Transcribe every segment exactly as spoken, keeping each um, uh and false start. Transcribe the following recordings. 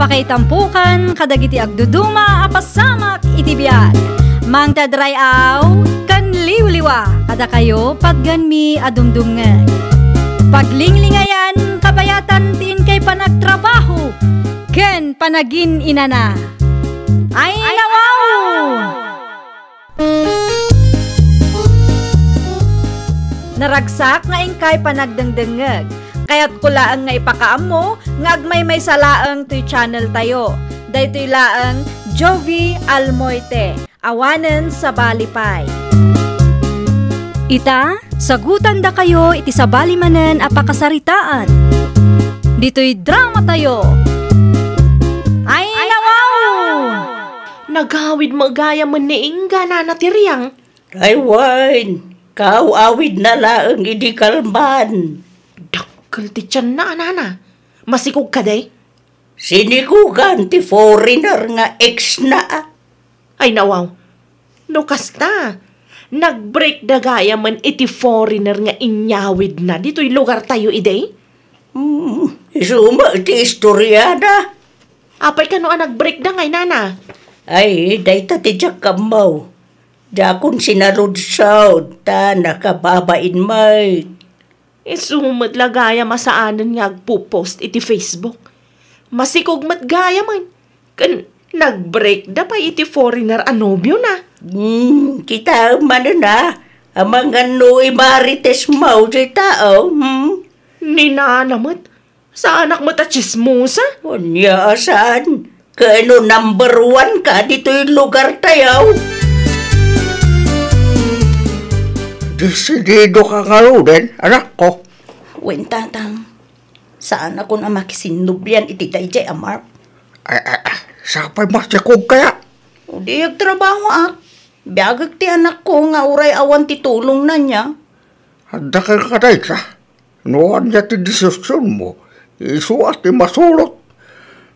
Pakaitampokan kadagiti agduduma a pasamak iti biag. Mangted ray-aw ken liwliwa kadakayo patgenmi a dumdumngeg. Paglinglingayan kabayatan ti inkay panagtrabaho ken panagin-inana. Ay, nawaw! Naragsak nga inkay panagdengdengngeg. Kayatko laeng nga ipakaammo nga agmaymaysa laeng toy channel tayo. Daytoy laeng Jovi Almoite, awanen sabali pay. Ita, sagutandakayo iti sabali manen a pakasaritaan. Ditoy drama tayo. Ay, nawaw! Nagawid mo gayam ni Inga, nana ti riang. Ay, wen, kaaw-awidna laeng idi kalman. Dakkel ti tianna, nana. Masikog kadi? Sinikugan ti foreigner nga ex-na. Ay, nawaw. No kasta, nag-break da gayamen iti foreigner nga inyawidna ditoy lugartayo idi? Hmm, isu met ti istoriana. Apay kano a nag-break da ngay, nana? Ay, dayta ti diak ammo. Diakon sinaludsod, ta nakababain met. Isu met la gayam a saanen nga agpo-post iti Facebook. Masikog met gayamen. Ken nag-break da pay iti foreigner a nobiona. Hmm, kitaem manen a, amangan no imarites mo diay tao, hmm? Ni nana met, saanak met a tsismosa. Ania a saan? Kano number one ka ditoy lugartayo? Desidido ka ngaruden, anakko? Wen, tatang. Saanakon a makisinnublian iti daydiay a Mark. Ay, ay, ay, sapay masikog kaya? O di agtrabahoak. Biagek ti anakko nga uray awan ti tulongna nia. Adda kenka dayta? No ania ti desisionmo, isu a ti masurot.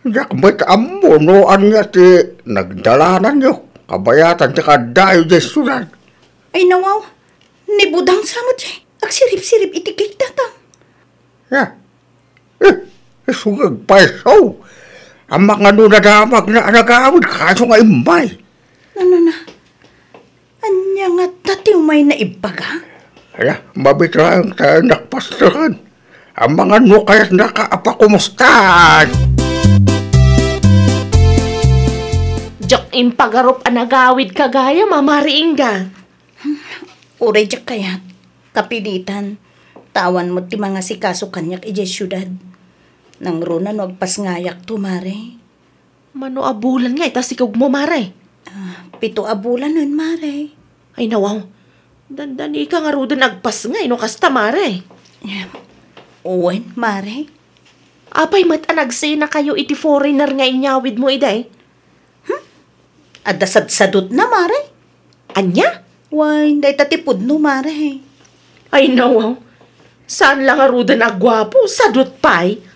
Diak met ammo no ania ti nagdalananyo, kabayatan ti kaaddayo diay siudad. Ay, nawaw, ni Budang sa met diay agsiripsirip iti cake, tatang. Ya. Eh, isu nga agpayso. Amangan no nadamagna a nagawid, kaso nga immay. Nana, ania ngata ti umayna ibaga? Ala, mabitraeng ta nakpastakan. Amangan no kayatnaka a pakumustaan. Diak impagarup a nagawidka gayam, Mare Inga. Uray diak kayat, kapilitan, ta awan met ti mangasikaso kaniak idiay siudad. Nangruna no agpasngayakto, Mare. Mano a bulan ngay ta sikogmo, Mare? Ah, pito a bulanen, Mare. Ay, nawaw. Dandanika ngaruden agpasngay no kasta, Mare. Wen, Mare. Apay met a nagsenakayo iti foreigner nga inyawidmo idi? Hmm? Adda sadsadutna, Mare? Ania? Wen, dayta ti pudno, Mare. Ay, nawaw. Saan la ngaruden a guapo, sadut pay.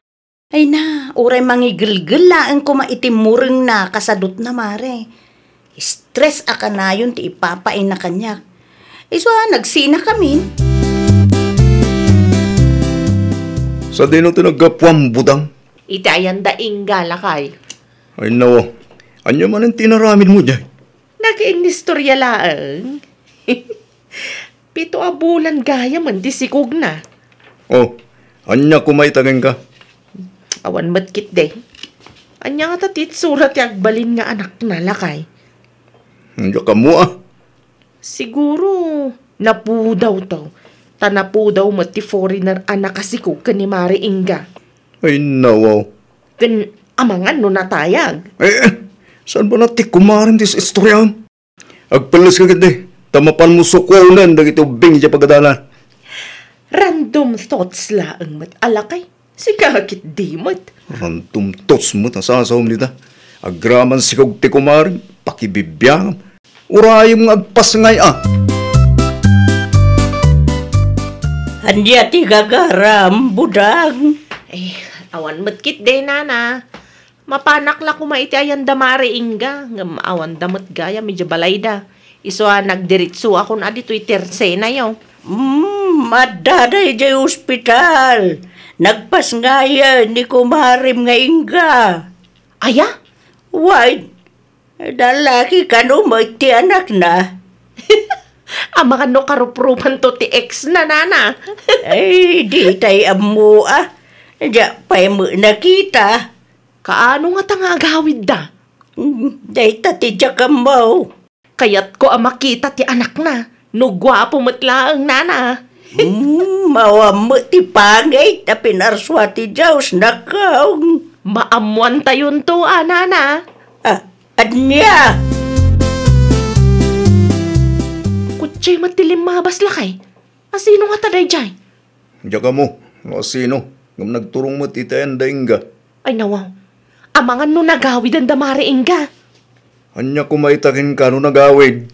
Ay na, uray mangigelgel laeng koma iti murengna kasadutna, Mare. Stress a kanayon ti ipapaayna kaniak. Isu a nagsenakamin. Sadino ti naggapuam, Budang? Iti ayan da Inga, lakay. Ay, nawaw. Ania manen ti inaramidmo diay? Nagainistorya laeng. Pito a bulan gayamen ti sikogna. Oh, ania koma ita kenka? Awan met ketdi. Ania ngata ti itsura ti agbalin nga anakna, lakay? Diak ammo a. Siguro, napudawto. Ta napudaw met ti foreigner a nakasikog ken ni Mare Inga. Ay, nawaw. Ken amangan no natayag. Eh, eh, saan ba na ti kumarem ti istoriam? Agpelleska ketdi, ta mapanmo sukonen dagiti ubbing idiay pagadalan. Random thoughts laeng met a lakay. Sika ketdi met. Random thoughts met a sasaom dita. Agraman sikog ti kumarem, pakibibiangam. Urayem nga agpasngay a. Ania ti gagaram, Budang? Eh, awan met ketdi, nana. Mapanak la koma iti ayan da Mare Inga, ngem awan da met gayam idiay balayda. Isu a nagdiretsoakon a ditoy tersenayo. Mm, adda daydiay ospital. Nagpasngayen ni kumarem nga Inga. Aya? Wen, dallaki kano met ti anakna? Amangan no karuprupanto ti ex na, nana. Ay, di tay ammo, a. Diak pay met nakita. Kaano ngata nga agawidda? Hmm, dayta ti diak ammo. Kayatko a makita ti anakna, no guapo met laeng, nana. Hmm, awan met ti pangit a pinarsua ti Dios, nakaw. Maammoantayonto a, nana. Ah, ania? Kutsi met ti limmabas, lakay. A, sino ngata daydiay? Diak ammo no a sino, ngem nagturong met iti ayan da Inga. Ay, nawaw. Amangan no nagawiden da Mare Inga. Ania koma ita kenka no nagawid?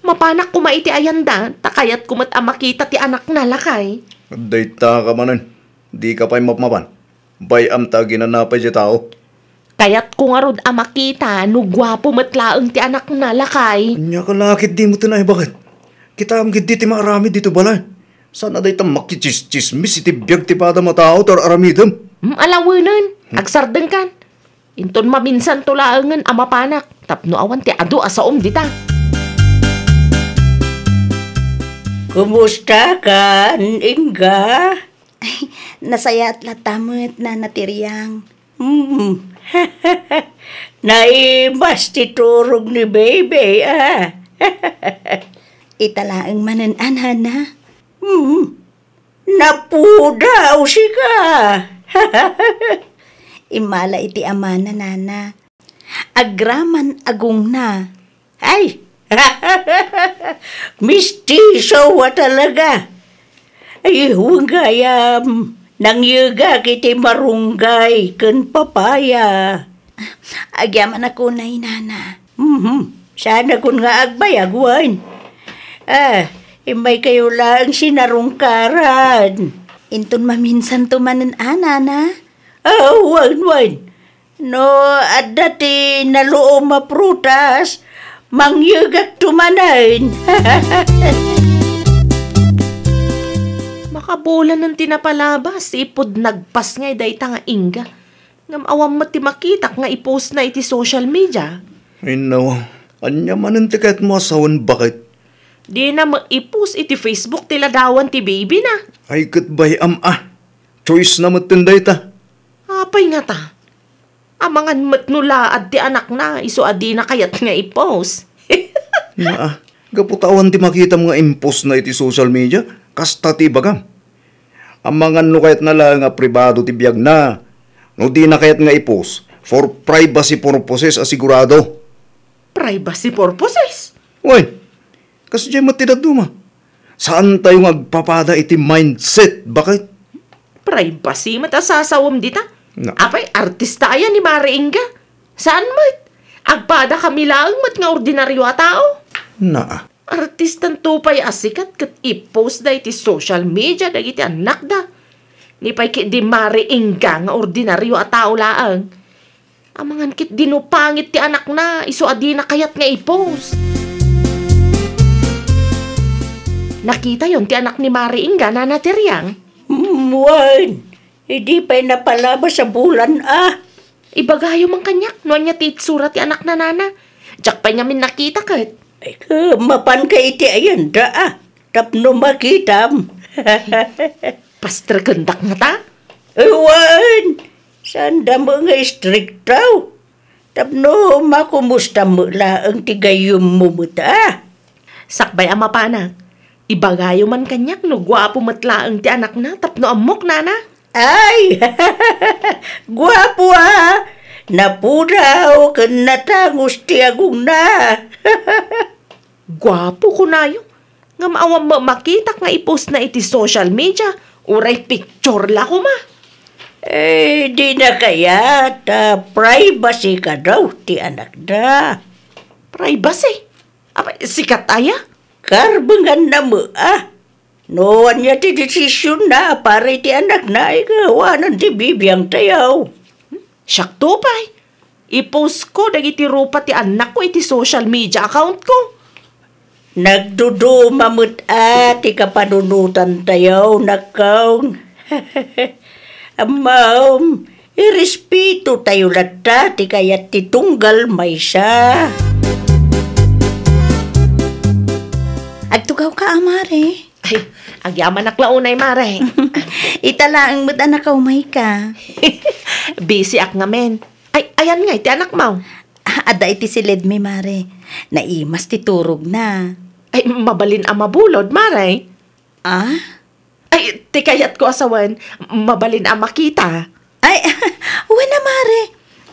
Mapanak koma iti ayanda, ta kayatko met a makita ti anakna, lakay. Dayta ka manen, dika pay mapmapan. Bay-am ta aginana pay ti tao. Kayatko ngarud a makita no guapo met laeng ti anakna, lakay. Ania ka la ketdi met, ay, baket? Kitaem ketdi ti maaramid ditoy balay. Saan a dayta makitsismis iti biag ti padam a tao ti ar-aramidem? Hmm, alawenen. Hmm. Agsardengkan. Inton maminsanto laengen a mapanak tapno awan ti adu a saom dita. Kumusta kan, Inga? Ay, nasayaat latta met, Nana Tiriang. Hmm. Naimas ti turog ni Baby, a. Ita laeng manen a, nana. Hmm. Napudaw sika. Immala iti amana, nana. Agraman agongna. Ay! Mistiso a talaga. Ay, wen gayam, nangyegak iti marunggay ken papaya. Agyamanak unay, nana. Mhm. Saanakon nga agbayag, wen. Ah, immaykayo laeng sinarungkaran. Inton maminsanto manen a, nana? Ah, wen, wen. No adda ti naluom a prutas, mangyegakto manen. Makabulanen ti napalabas, ipud nagpasngay dayta nga Inga. Ngem awan met ti makitak nga i-postna iti social media. Ay, nawa, ania manen ti kayatmo a sawen, baket? Dina met i-post iti Facebook ti ladawan ti Baby na. Ay, ket bay-am a. Choice na met ten dayta. Apay ngata? Amangan met no laad ti anakna, isu a dina kayat nga i-post. Naa, gapu ta awan ti makitam nga impostna iti social media, kasta ti ibagam. Amangan no kayatna laeng a pribado ti biagna, no dina kayat nga i-post, for privacy purposes a sigurado. Privacy purposes? Wen, kasdiay met ti dadduma. Saantayo nga agpapada iti mindset, baket? Privacy met a sasawem dita. Na. Apay, artista aya ni Mare Inga? Saan met. Agpada kami laeng met nga ordinaryo a tao. Naa. Artistanto pay a sikat ket i-post da iti social media dagiti annakda. Ni pay ketdi Mare Inga nga ordinaryo a tao laeng. Amangan ketdi no pangit ti anakna, isu a dina kayat nga i-post. Nakitayon ti anak ni Mare Inga, Nana Tiriang? Mm, wen. Idi pay napalabas a bulan a. Ibagayo man kaniak no ania ti itsura ti anakna, nana. Diak pay ngamin nakita ket. Ay, ka, mapanka iti ayanda a. Tapno makitam. Pastrekendak ngata? Ay, wen. Saanda met nga istrikto. Tapno makumusta met laeng ti gayyemmo met a. Sakbay a mapanak, ibagayo man kaniak no guapo met laeng ti anakna tapno ammok, nana. Ay! Guapo a! Napudaw ken natangos ti agongna. Guapo, kunayo. Ngem awan met makitak nga i-postna iti social media, uray picture la koma. Eh, dina kayat a privacy kadaw ti anakda. Privacy? Apay, sikat aya? Karbenganna met a. No ania ti desisionna para iti anakna, ay, awanan ti bibiangtayo. Hmm? Siakto pay. I-post ko dagiti rupa ti annakko iti social media account ko. Nagduduma met a ti kapanunotantayo, nakkaw. Ammom, Irespeto tayo latta ti kayat ti tunggal maysa. Agtugaw ka, a, mare. Ay, agyamanak la unay, mare. Ita laeng met a nakaumay ka. Busy ak ngamin. Ay, ayan ngay ti anakmo? Ah, adda iti siledmi, mare. Naimas ti turogna. Ay, mabalin a mabulod, mare. Ah? Ay, ti kayatko a sawen, mabalin a makita. Ay, wen a, mare.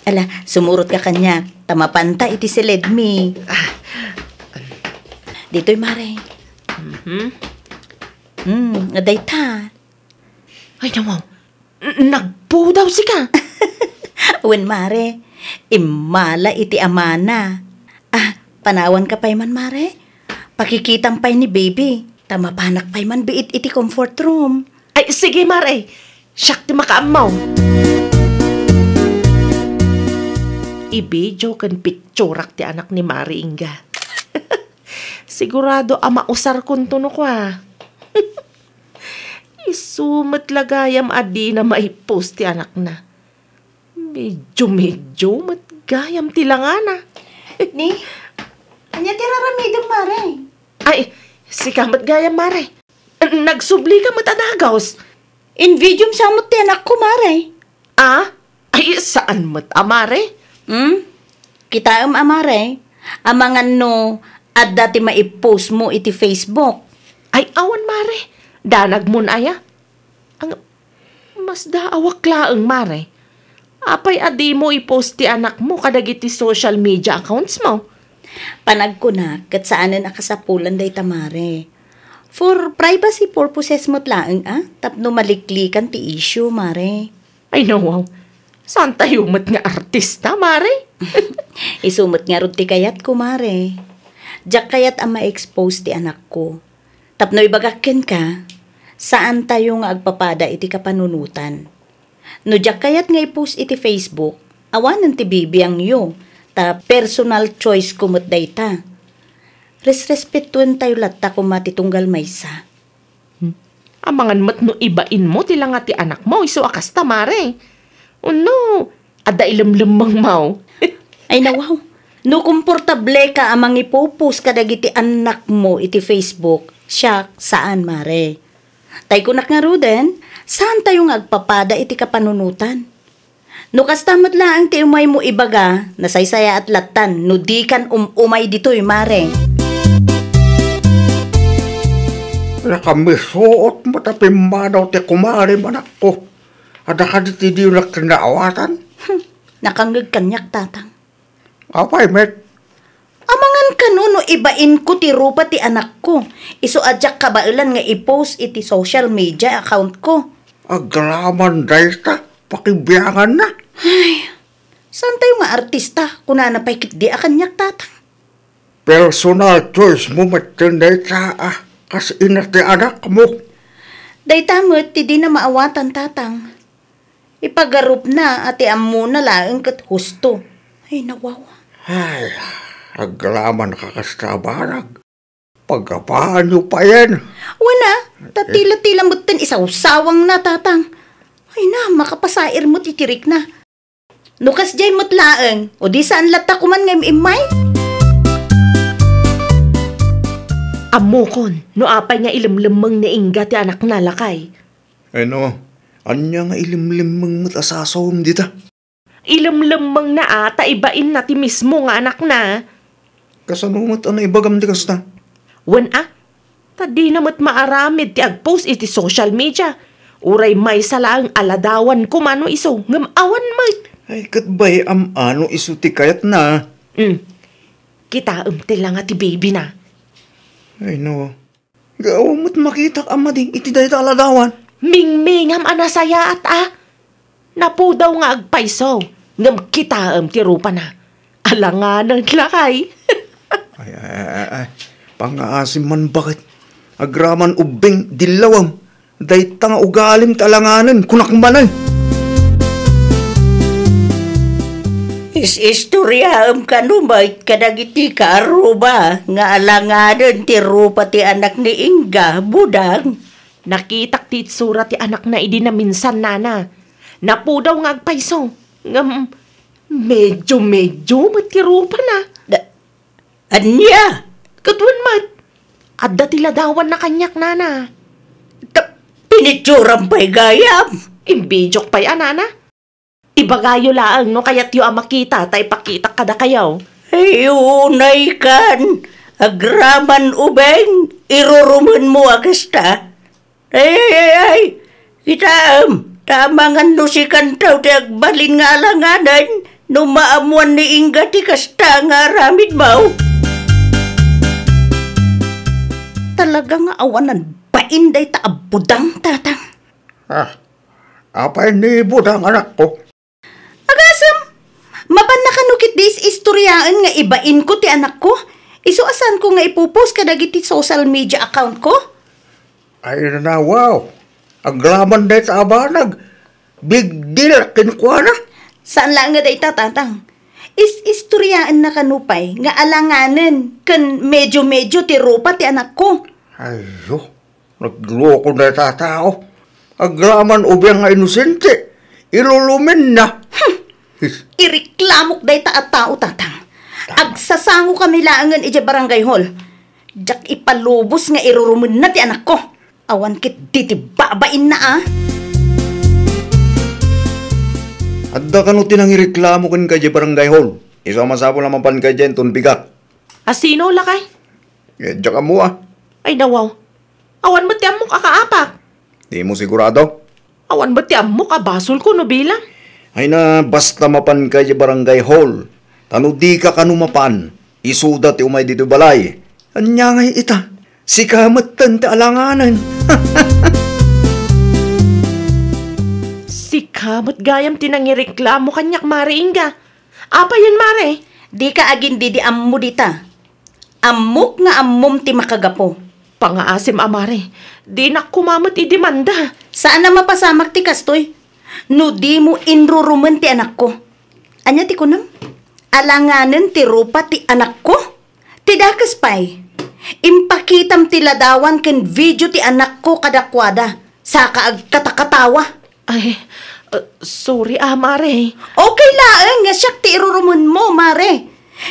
Ala, sumurot ka kaniak, ta mapanta iti siledmi. Ah. Ditoy, mare. Mhm. Hmm, dayta. Ay, nawaw. N-, nagpudaw sika. Wen, mare. Immala iti amana. Ah, panawan ka pay man, mare. Pakikitam pay ni baby. Ta mapanak pay man biit iti comfort room. Ay, sige, mare. Siak ti makaammo. Ibidio ken pitsurak ti anak ni Mare Inga. Sigurado a mausarkonto no kua. Isu met la gayam a dina maipost ti anakna. Medyo-medyo met gayam ti langana. Ni? Ania ti raramidem, mare? Ay, sika met gayam, mare. Nagsubli ka met a dagus. Invidium sa met ti anakko, mare. Ah? Ay, saan met a, mare? Hmm? Kitaem a, mare. Amangan no adda ti maipost mo iti Facebook. Ay, awan, mare. Danagmon aya. Ang, masdaawak laeng, mare. Apay a dimo i-post ti anakmo kadagiti social media accounts mo? Panagkunak, ket saanen a kasapulan dayta, mare. For privacy purposes met laeng, a, tapno maliklikan ti issue, mare. Ay, nawaw. Saan tayo met nga artista, mare? Isu met ngarud ti kayatko, mare. Diak kayat a ma-expose ti anakko. Tapno ibagak kenka, saan tayo nga agpapada iti kapanunotan. No diak kayat nga i-post iti Facebook, awanen ti bibiangyo, ta personal choice ko met dayta. Resrespetuen tayo latta koma ti tunggal maysa. Hmm. Amangan met no ibainmo ti langa ti anakmo isu a kasta, mare. Wenno, adda ilemlemmengmo? Ay, nawaw. No komportable ka a mangipopost kadagiti annakmo iti Facebook, siak, saan, mare. Tay kunak ngaruden, saan tayo nga agpapada iti kapanunotan? No kasta met laeng ti umaymo ibaga, nasaysayaat lattan no dikan um-umay ditoy, mare. Nakamisuot met a pimmanaw ti kumarem, anakko. Adda kadi ti dinak naawatan? Hmm, nakangngeg kaniak, tatang. Apay met? Amangan kano no ibainko ti rupa ti anakko, isu a diak kabaelan nga i-post iti social media account ko. Agraman dayta, pakibianganna. Ay, saan tayo nga artista? Kunana pay ketdi a kaniak, tatang. Personal choice mo met dayta, a, kas ina ti anakmo. Dayta met ti dina maawatan, tatang. Ipagarupna a ti ammona laeng ket husto. Ay, nawaw. Ay, agraman ka kasta a banag. Paggapaanyo payen. Wen a, ta tila-tila metten isawsawangna, tatang. Ay na, makapasair met iti rikna. No kasdiay met laeng, o di saan latta koman nga im-immay? Ammokon, no apay nga ilemlemmeng ni Inga ti anakna, lakay. Ay no, ania nga ilemlemmeng met a sasawem dita? Ilemlemmengna a ta ibainna ti mismo nga anakna. Kasano met a naibagam ti kasta? Wen a, ta dina met maaramid ti agpost iti social media. Uray maysa laeng a ladawan koma no isu, ngem awan met. Ay, ket bay-am a no isu ti kayatna. Hmm. Kitaem ti langa ti baby na. Ay, no. Gapu met makitak a madi iti dayta a ladawan. Mingmingam a nasayaat a. Napudaw nga agpayso, ngem kitaem ti rupana. Alanganen lakay. Ay, ay, ay, ay, ay. Pangngaasim man baket. Agraman ubbing dillawem. Dayta nga ugalim ti alanganen, kunak manen. Is-istoriaem kano met kadagiti kaaruba nga alanganen ti rupa ti anak ni Inga, Budang? Nakitak ti itsura ti anakna idi naminsan, nana. Napudaw nga agpayso. Ngem, medyo-medyo met ti rupana. Da-, ania? Ket wen met, adda ti ladawanna kaniak, nana. Ta-, pinitsuram pay gayam? Imbidiok pay a, nana. Ibagayo laeng no kayatyo a makita ta ipakitak kadakayo. Ay, unay kan. Agraman ubing, irurumenmo a kasta. Ay, ay, ay, ay. Kitaem, ta amangan no sikanto ti agbalin nga alanganen no maammoan ni Inga ti kasta nga aramidmo. Talaga nga awanan bain dayta a budang, Tatang. Ah, apay ni budang, anakko? Agasem, mapanna kano ketdi is-istoriaen nga ibainko ti anakko? Isu a saanko nga ipopost kadagiti social media accountko? Ay, nanawaw. Agraman dayta a banag. Big deal kenkuana. Saan laeng nga dayta, Tatang. Is-istoriaenna kano pay nga alanganen ken medyo-medyo ti rupa ti anakko. Ayo. Nagloko dayta a tao. Agraman ubing nga inosente, irurumenna. Hmm. His. Ireklamok dayta a tao, Tatang. Tama. Agsasangokami laengen idiay barangay hall. Diak ipalubos nga irurumenna ti anakko. Awan ketdi ti babainna, a. Adda kano ti nangireklamo kenka idiay barangay hall? Isu a masapul a mapanka idiay inton bigat. A sino, lakay? Eh, diak ammo, a. Ay, nawaw. Awan met ti ammok a kaapak. Dimo sigurado? Awan met ti ammok a basolko no bilang. Ay na, basta mapanka idiay barangay hall. Ta no dika kano mapan, isuda ti umay ditoy balay. Ania ngay ita? Sika metten ti alanganen. Sika met gayam ti nangireklamo kaniak, Mare Inga. Apayen, Mare? Dika agin-idi ammo dita. Ammok nga ammom ti makagapu. Pangaasim a, Mare. Dinak koma met idemanda. Saan a mapasamak ti kastoy. No dimo inrurumen ti anakko. Ania ti kunam? Alanganen ti rupa ti anakko? Ti dakes pay, impakitam ti ladawan ken video ti anakko kadakuada, saka agkatakatawa. Ay, uh, sorry, a, Mare. Okay laeng nga siak ti irurumenmo, Mare.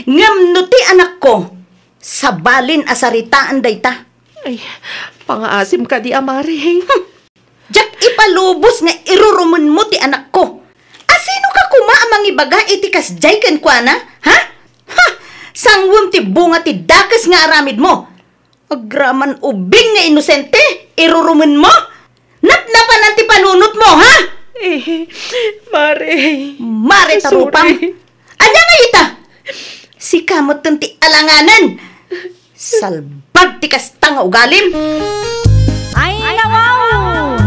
Ngem no ti anakko, sabalin a saritaan dayta. Ay, pangaasim kadi a, Mare. Hmm. Diak ipalubos nga irurumenmo ti anakko. Asinoka koma a mangibaga iti kasdiay kenkuana? Ha? Ha! Sangwem ti bunga ti dakes nga aramidmo. Agraman ubing nga inosente, irurumenmo? Napnapanan ti panunotmo, ha? Eh, Mare. Mare ta rupam. Sorry. Ania ngay ita? Sika metten ti alanganen. Salbag ti kasta nga ugalim. Ay, nawaw!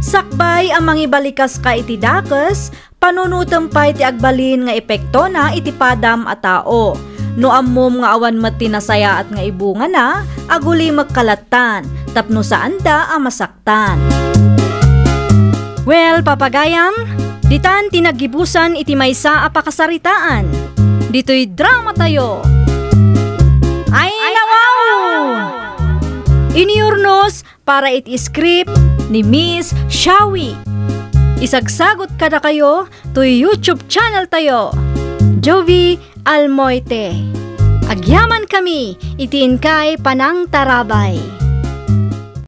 Sakbay a mangibalikas ka iti dakes, panunotem pay ti agbalin nga epektona iti padam a tao. No ammom nga awan met ti nasayaat nga ibungana, agulimek ka lattan, tapno saanda a masak- tan. Well, papagayam, ditan ti naggibusan iti maysa a pakasaritaan. Ditoy dramatayo. Ay, nawaw! Iniurnos para iti script ni Miss Shawi. Isagsagot kadakayo toy YouTube channel tayo, Jovie Almoite. Agyaman kami iti inkay panangtarabay.